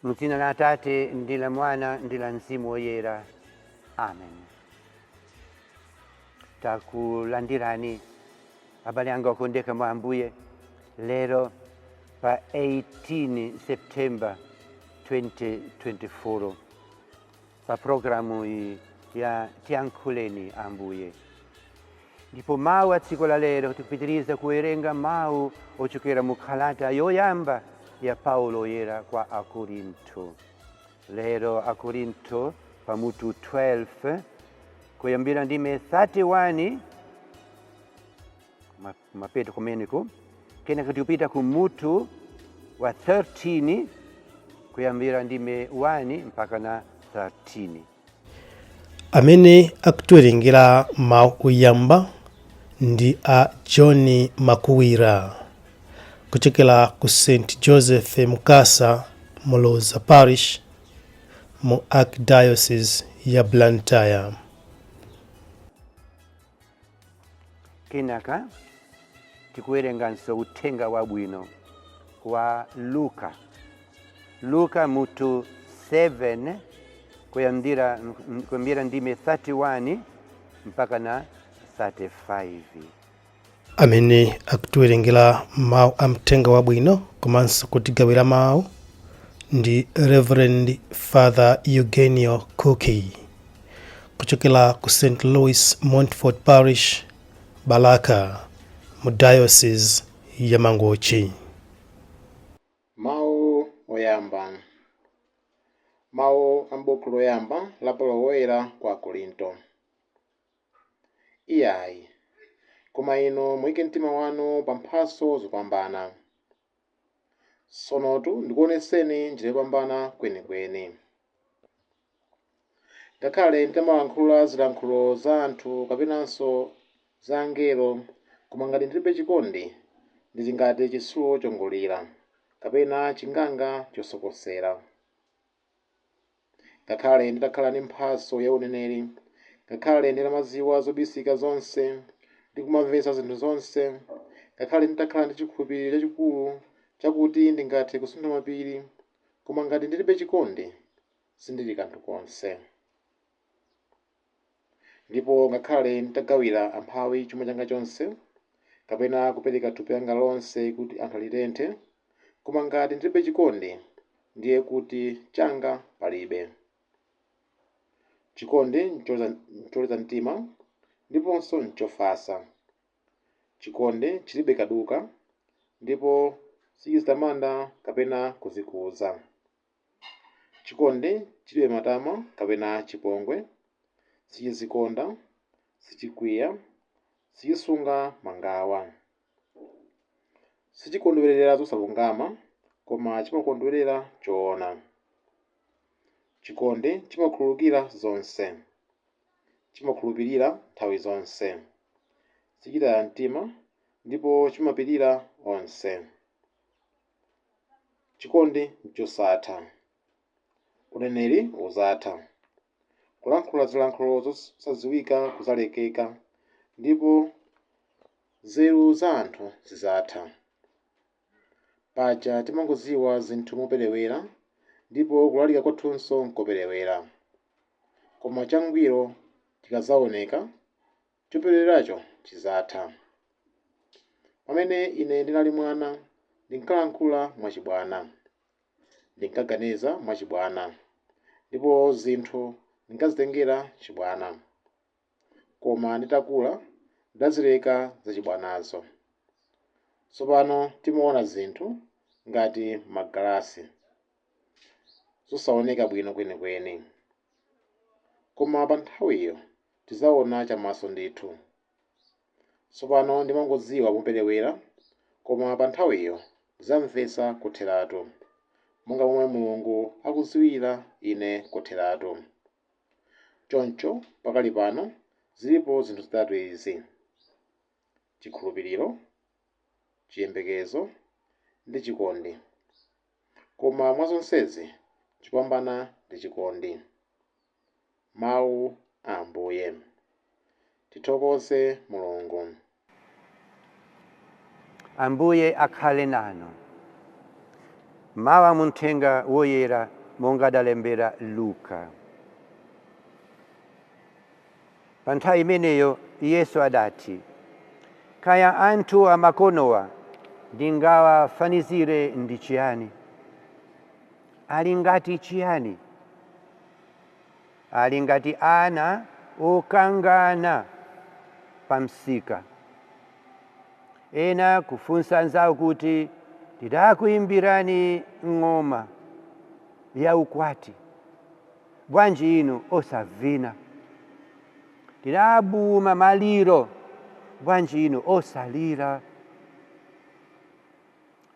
M'dzina la Atate ndi la Mwana ndi la Mzimu Woyera. Amen. Takulandirani abale anga okondeka mwa Ambuye lero pa 18 September 2024 pa programu iyi ya Tiyankhuleni Ambuye. Ndipo mawu a tsiku la lero tikupitiriza kuwerenga mawu ochokera mu kalata yoyamba ya Paulo Woyera kwa Akorinto. Lero Akorinto pamutu 12 kuyambira ndime 31 mapeto kumeneko, kenaka tikupita ku mutu wa 13 kuyambira ndime 1 mpaka na 13. Amene akutiwerengera mawu oyamba ndi a John Makuwira kuchokera ku St Joseph Mkasa Muloza Parish mu Archdiocese ya Blantyre. Kenaka tikuwerenganso uthenga wabwino wa Luka. Luka mutu 7 kuyambira ndime 31 mpaka na 35. Amene akutiwerengera mawu a mthenga wabwino komanso kutigawira mawu ndi Reverend Father Eugenio Cookie kuchokera ku St Louis Montfort Parish, Balaka, mu Diocese ya Mangochi. Mawu oyamba. Mawu a m'buku loyamba la Paulo Woyera kwa Akorinto. Iyayi, koma inu muike mtima wanu pa mphatso zopambana. Tsonotu ndikuonetseni njira yopambana kwenikweni. Ngakhale nditamalankhula zilankhulo za anthu kapenanso za angelo, koma ngati ndilibe chikondi, ndili ngati chitsulo chongolira, kapena chinganga chosokosera. Ngakhale nditakhala ndi mphatso ya uneneri, ngakhale nditamadziwa zobisika zonse ndi kumamvetsa zinthu zonse, ngakhale nditakhala ndi chikhulupiriro chachikulu chakuti ndingathe kusuntha mapiri, koma ngati ndilibe chikondi, sindili kanthu konse. Ndipo ngakhale nditagawira amphawi chuma changa chonse, kapena kupereka thupi langa lonse kuti anthu alitenthe, koma ngati ndilibe chikondi, ndiye kuti changa palibe. Chikondi ncholeza mtima ndiponso nchofatsa. Chikondi chilibe kaduka ndipo sichidzitamanda kapena kudzikuza. Chikondi chilibe matama kapena chipongwe, sichidzikonda, sichikwiya, sichisunga mangawa. Sichikondwerera zosalungama, koma chimakondwerera choona. Chikondi chimakhululukira zonse, chimakhulupirira nthawi zonse, sichitaya mtima ndipo chimapirira onse. Chikondi nchosatha. Uneneri udzatha, kulankhula zilankhulo zosadziwika kudzalekeka, ndipo nzeru za anthu zidzatha. Paja timangodziwa zinthu moperewera, ndipo kulalika kwathunso nkoperewera. Koma changwiro chikadzaoneka, chopereweracho chidzatha. Pamene ine ndinali mwana, ndinkalankhula mwachibwana, ndinkaganiza mwachibwana, ndipo zinthu ndinkazitengera chibwana. Koma nditakula, ndidazileka zachibwanazo. Tsopano timaona zinthu ngati magalasi, zosaoneka bwino kwenikweni. Koma pa nthawiyo tidzaona chamaso ndithu. Tsopano ndimangodziwa moperewera, koma pa nthawiyo ndidzamvetsa kotheratu, monga momwe Mulungu akudziwira ine kotheratu. Choncho pakali pano zilipo zinthu zitatu izi: chikhulupiriro, chiyembekezo ndi chikondi. Koma mwa zonsezi chopambana ndi chikondi. Mawu a Ambuye. Tithokoze Mulungu. Ambuye akhale nanu. Mawu a muthenga woyera monga adalembera Luka. Pa nthawi imeneyo Yesu adati, kaya anthu amakonowa ndingawafanizire ndi chiyani? Ali ngati chiyani? Ali ngati ana okangana pa msika, ena kufunsa anzawo kuti, tidakuyimbirani ng'oma ya ukwati, bwanji inu osavina? Tidabuma maliro, bwanji inu osalira?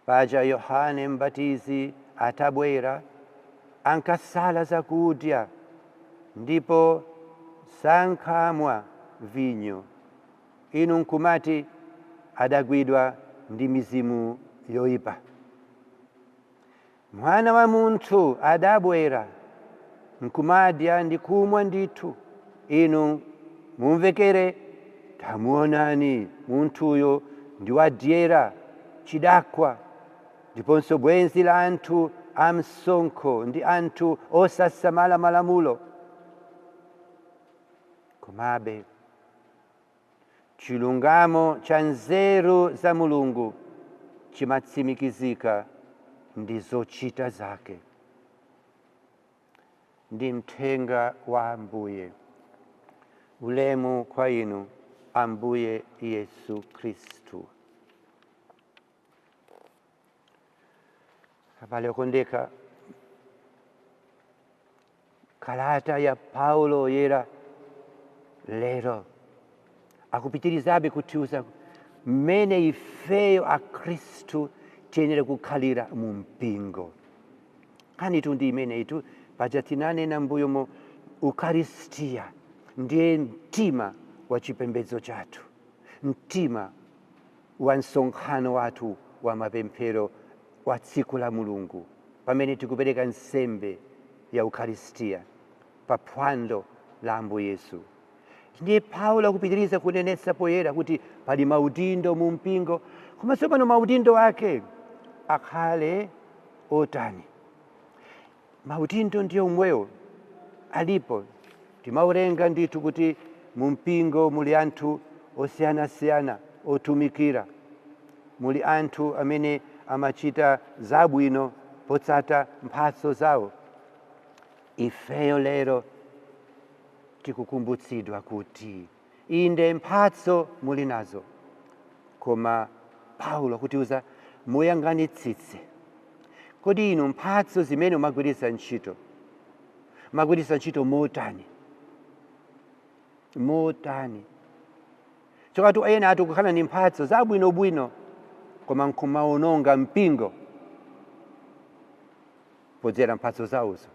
Paja Yohane Mbatizi atabwera ankasala zakudya ndipo sankamwa vinyo, inu nkumati adagwidwa ndi mizimu yoyipa. Mwana wa munthu adabwera nkumadya ndi kumwa ndithu, inu mumvekere, tamuonani munthuyo ndi wadyera, chidakwa, ndiponso bwenzi la anthu amsonkho ndi anthu osasamala malamulo. Komabe chilungamo cha nzeru za Mulungu chimatsimikizika ndi zochita zake. Ndi mthenga wa Ambuye. Ulemu kwa inu, Ambuye Yesu Khristu. Abale okondeka, kalata ya Paulo Woyera lero akupitirizabe kutiuza mmene ifeyo akhristu tiyenera kukhalira mu mpingo. Nkhanitu ndi imeneyitu, paja tinanena mbuyomo, Ukaristiya ndiye mtima wa chipembedzo chathu, mtima wa msonkhano wathu wa mapemphero wa tsiku la Mulungu, pamene tikupereka nsembe ya Ukaristiya pa phwando la Ambuye Yesu. Ndiye Paulo akupitiriza kunenetsa poyera kuti pali maudindo mu mpingo, koma tsopano maudindo ake akhale otani? Maudindo ndiye omwewo alipo, timaurenga ndithu kuti mu mpingo muli anthu osiyanasiyana otumikira, muli anthu amene amachita zabwino potsata mphatso zawo. Ifeyo lero tikukumbutsidwa kuti inde mphatso muli nazo, koma Paulo akutiuza muyang'anitsitse, kodi inu mphatso zimene mumagwiritsa ntchito, mumagwiritsa ntchito motani? Motani? Chokatu ena ati kukhala ndi mphatso zabwinobwino koma nkumaononga mpingo podzera mphatso zawozo,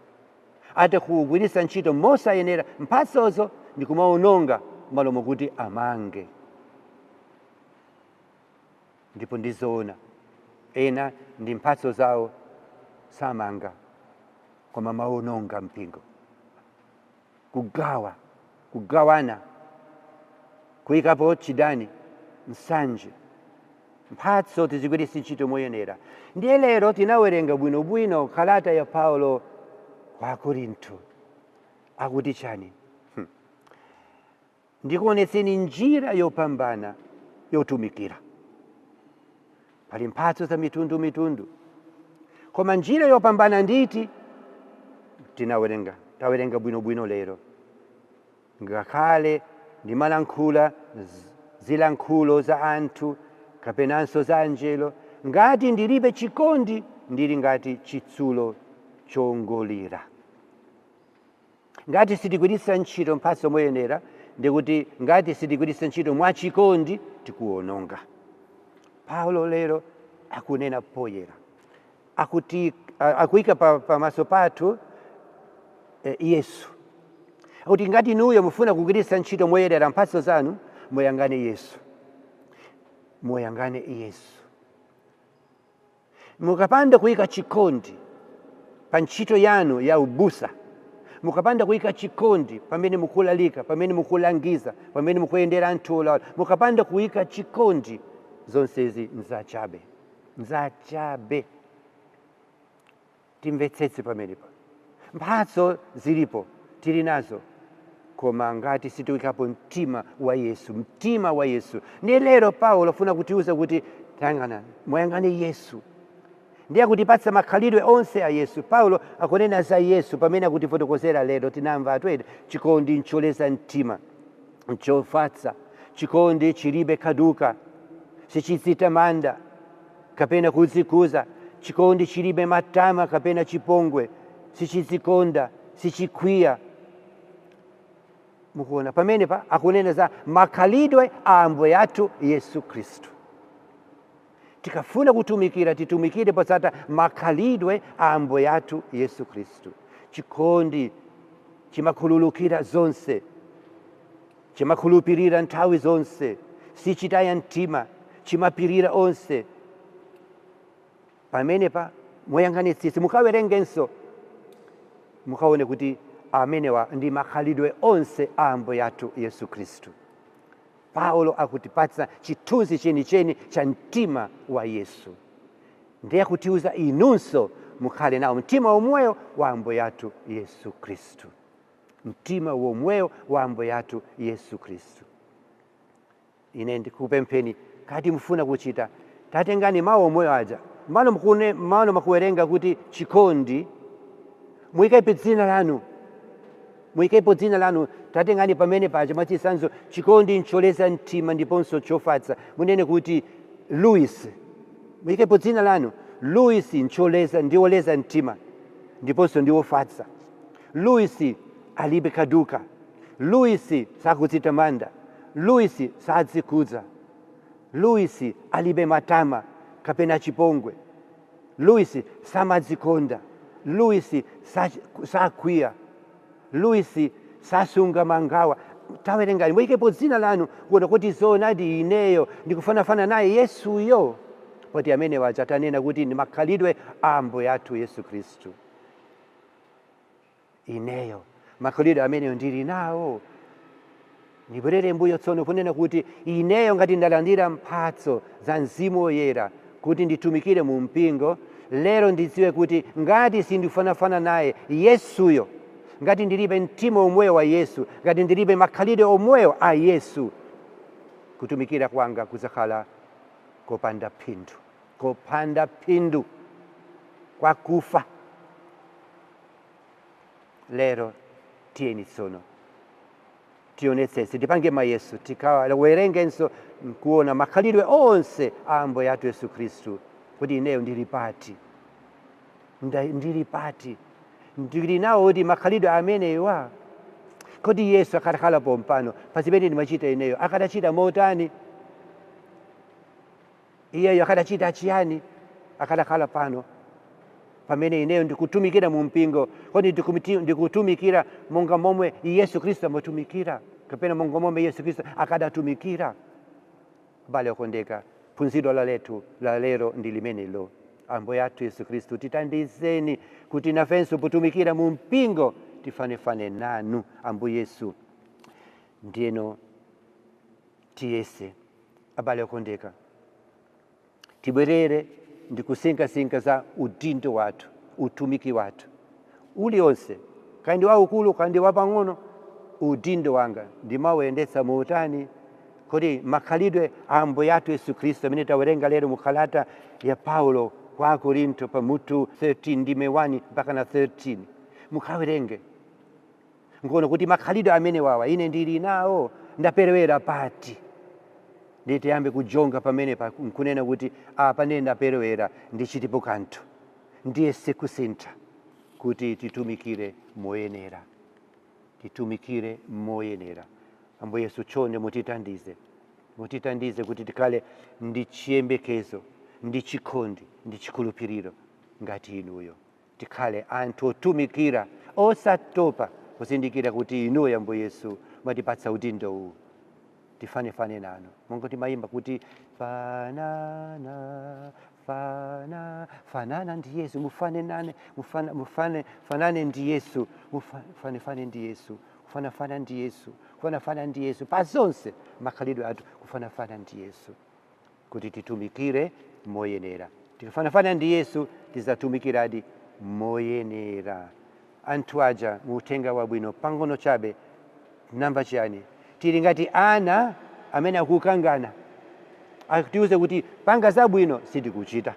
ati kugwiritsa ntchito mosayenera mphatsozo ndi kumaononga malo mokuti amange. Ndipo ndizoona, ena ndi mphatso zawo samanga koma maononga mpingo, kugawa, kugawana, kuyikapo chidani, nsanje. Mphatso tizigwiritsa ntchito moyenera. Ndiye lero tinawerenga bwinobwino kalata ya Paulo kwa Korinto. Akuti chani? Ndikuonetseni njira yopambana yotumikira. Pali mphatso za mitundu mitundu, koma njira yopambana nditi? Tinawerenga, tawerenga bwinobwino lero. Ngakhale ndimalankhula zilankhulo za anthu kapenanso za angelo, ngati ndilibe chikondi ndili ngati chitsulo chongolira. Ngati sitigwiritsa ntchito mphatso moyenera, ndikuti ngati sitigwiritsa ntchito mwachikondi tikuwononga. Paulo lero akunena poyera, akuti akuyika pamaso pathu Yesu, akuti ngati inuyo mufuna kugwiritsa ntchito moyenera mphatso zanu, muyang'ane Yesu, muyang'ane Yesu. Mukapanda kuyika chikondi pa ntchito yanu ya ubusa, mukapanda kuyika chikondi pamene mukulalika, pamene mukulangiza, pamene mukuyendera anthu olwala, mukapanda kuyika chikondi, zonsezi nzachabe, nzachabe. Timvetsetse pamenepa. Mphatso zilipo, tili nazo, koma ngati situikapo mtima wa Yesu, mtima wa Yesu. Ndi lero Paulo afuna kutiuza kuti tayang'ana, muyang'ane Yesu, ndiye akutipatsa makhalidwe onse a Yesu. Paulo akunena za Yesu pamene akutifotokozera lero. Tinamva atwete chikondi ncholeza mtima, nchofatsa, chikondi chilibe kaduka, sichidzitamanda kapena kudzikuza, chikondi chilibe matama kapena chipongwe, sichidzikonda, sichikwiya. Mukuona pamene pa akunena za makhalidwe a Ambuye athu Yesu Khristu. Tikafuna kutumikira, titumikire potsata makhalidwe a Ambuye athu Yesu Khristu. Chikondi chimakhululukira zonse, chimakhulupirira nthawi zonse, sichitaya mtima, chimapirira onse. Pamenepa muyang'anitsitse, mukawerengenso, mukaone kuti amenewa ndi makhalidwe onse a Ambuye athu Yesu Khristu. Paulo akutipatsa chithunzi chenicheni cha mtima wa Yesu, ndiye akutiuza inunso mukhale nawo mtima womweyo wa Ambuye athu Yesu Khristu, mtima womweyo wa Ambuye athu Yesu Khristu. Ine ndikupempheni, kati mufuna kuchita, tatengani mawu omweyo aja, malo makuwerenga kuti chikondi, muyikepo dzina lanu, muyikepo dzina lanu. Tatengani pamene paja mwachitsanzo, chikondi ncholeza mtima ndiponso chofatsa, munene kuti Louis, muyikepo dzina lanu, Louis ncholeza, ndiwoleza mtima ndiponso ndiwofatsa, Louis alibe kaduka, Louis sakudzitamanda, Louis sadzikuza, Louis alibe matama kapena chipongwe, Louis samadzikonda, Louis sakwiya, Louis sasunga mangawa. Tawerengani, muyikepo dzina lanu kuona kuti zoonadi ineyo ndikufanafana naye Yesuyo, poti amene waja tanena kuti ndi makhalidwe a Ambuye athu Yesu Khristu. Ineyo makhalidwe ameneyo ndili nawo. Ndibwerere mbuyo tsono kunena kuti ineyo ngati ndalandira mphatso za Mzimu Woyera kuti nditumikire mu mpingo, lero ndidziwe kuti ngati sindifanafana naye Yesuyo, ngati ndilibe mtima omweyo wa Yesu, ngati ndilibe makhalidwe omweyo a Yesu, kutumikira kwanga kuzakhala kopanda phindu, kopanda phindu, kwakufa. Lero tiyeni tsono tionetsetse, tipange mayeso, tikawerengenso nkuona makhalidwe onse a Ambuye athu Yesu Khristu, kuti ineyo ndili pati, ndili pati, ndili nawo kuti makhalidwe amenewa. Kodi Yesu akadakhala pompano pa zimene ndimachita ineyo akadachita motani? Iyeyo akadachita chiyani akadakhala pano pamene ineyo ndikutumikira mu mpingo? Kodi ndikutumikira monga momwe Yesu Khristu amatumikira, kapena monga momwe Yesu Khristu akadatumikira? Abale okondeka, phunziro la lethu la lero ndi limenelo. Ambuye athu Yesu Khristu, tithandizeni kuti nafenso potumikira mu mpingo tifanefane nanu Ambuye Yesu. Ndiyeno tiyese, abale okondeka, tibwerere ndi kusinkhasinkha za udindo wathu, utumiki wathu uliwonse, kandi waukulu kandi wapang'ono. Udindo wanga ndimawuyendetsa motani? Kodi makhalidwe a Ambuye athu Yesu Khristu amene tawerenga lero mu kalata ya Paulo kwa Akorinto pa mutu 13 ndime 1 mpaka na 13, mukawerenge nkuona kuti makhalidwe amene wawa ine ndili nawo, ndaperewera pati? Nditiyambe kujonga pamene pa nkunena kuti apa ndiye ndaperewera, ndichitipo kanthu, ndiye sikusintha kuti titumikire moyenera, titumikire moyenera. Ambuye Yesu, chonde mutithandize, mutithandize kuti tikhale ndi chiyembekezo, ndi chikondi, ndi chikhulupiriro ngati inuyo, tikhale anthu otumikira osatopa, kuzindikira kuti inuyo Ambuye Yesu mwatipatsa udindo uwu, tifanefane nanu monga timayimba kuti fanana, fana, fanana ndi Yesu, mufane nane, mufana, mufane, fanane ndi Yesu, mufanefane ndi Yesu, kufanafana ndi Yesu, kufanafana ndi Yesu pa zonse, makhalidwe athu kufanafana ndi Yesu, kuti titumikire moyenera. Tikafanafana ndi Yesu tizatumikiradi moyenera. Anthu aja mu uthenga wabwino pang'ono chabe tinamva chiyani? Tili ngati ana amene akukangana, akutiuze kuti panga zabwino, sitikuchita.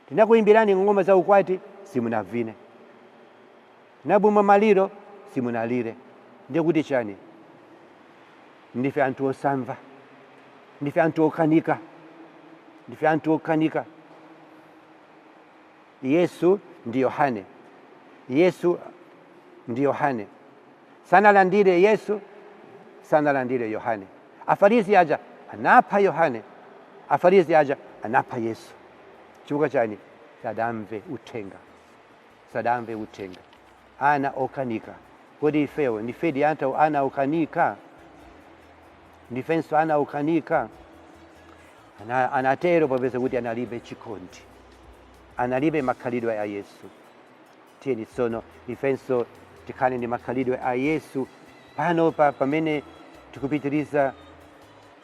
Tinakuyimbirani ng'oma za ukwati, simunavine. Tinabuma maliro, simunalire. Ndiye kuti chani? Ndife anthu osamva, ndife anthu okanika, ndife anthu okanika. Yesu ndi Yohane, Yesu ndi Yohane sanalandire Yesu, sanalandire Yohane. Afarisi aja anapha Yohane, Afarisi aja anapha Yesu. Chifukwa chani? Sadamve uthenga, sadamve uthenga. Ana okanika. Kodi ifewo ndifedi anthu ana okanika? Ndifenso ana okanika? Anatero popeza kuti analibe chikondi, analibe makhalidwe a Yesu. Tiyeni tsono ifenso tikhale ndi makhalidwe a Yesu panopa pamene tikupitiriza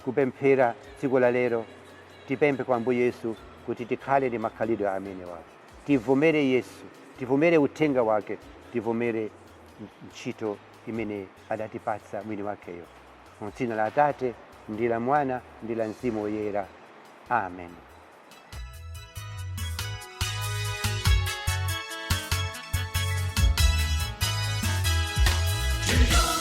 kupemphera tsiku la lero. Tipemphe kwa Ambuye Yesu kuti tikhale ndi makhalidwe amenewa, tivomere Yesu, tivomere uthenga wake, tivomere ntchito imene adatipatsa mwini wakeyo. Mu dzina la Atate ndi la Mwana ndi la Mzimu Woyera, amen. To